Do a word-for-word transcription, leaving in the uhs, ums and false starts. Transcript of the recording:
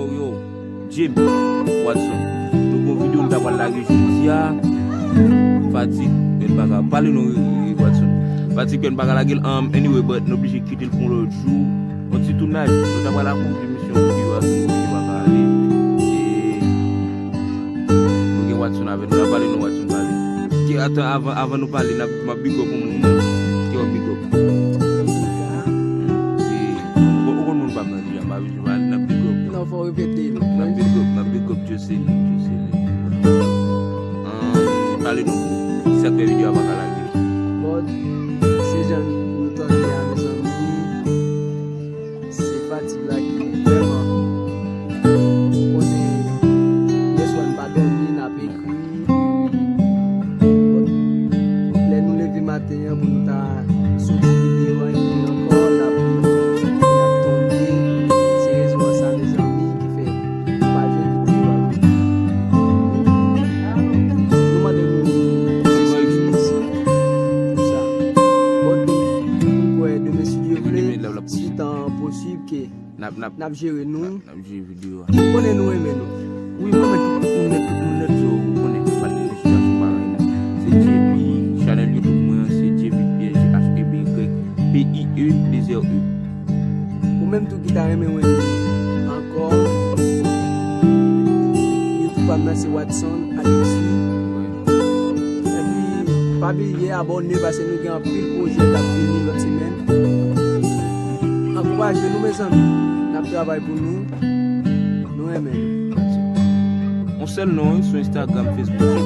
Yo, James Watson. Nou gon videyo nou ta pral lage jodi a. Fatig, men pa ka. Pale non, Watson. Fatig, men pa ka lage l. Um, anyway, but nou oblije kite l pou yon lòt jou. Yon ti tounaj. Nou ta pral akonpli misyon pou yo a, nou oblije pa ka ale. E nou gen Watson avè nou. N ap pale non, Watson, pale. Ki, atan, avan, avan nou pale, n ap, m ap big up yon moun. Ki w ap big up? E, bon, ou konn moun pa m nan deja, m pa bezwen pale, n ap big up. Non, fò w repete l. N ap big up, n ap big up Jocelyn, Jocelyn. Ah, pale non, kisa k fè videyo a pa ka lage? Bon, se jan nou tande a, mezanmi. Se fatig la ki vrèman. Ou konnen, yèswa n pa dòmi, n ap ekri. Bon, lè nou leve maten an pou nou ta soti videyo a, epi ankò, l ap, l ap tonbe. Se rezon an sa, mezanmi, ki fè nou pa jwenn videyo a. Nou mande nou eskiz pou sa. Bon, nou kwè demen, si Dye vle, si tan posib, ke n ap, n ap, n ap jere nou. N ap jere videyo a. Ou konnen nou renmen nou. Wi, mwen renmen tout moun nèt, tout moun nèt, so, ou konnen, pa t gen sitiyasyon parèy non. Se J P, chanèl YouTube mwen an, se J P Pierre, J H E B Y P I E deux R E. Ou menm tou ki ta renmen wè nou ankò, YouTube pa m nan se Watson Alexis. Epi, pa bliye abòne, paske nou gen anpil pwojè k ap vini lòt semèn. Ankouraje nou, mezanmi. N ap travay pou nou. Nou renmen nou. Yon sèl non, wi, sou Instagram, Facebook,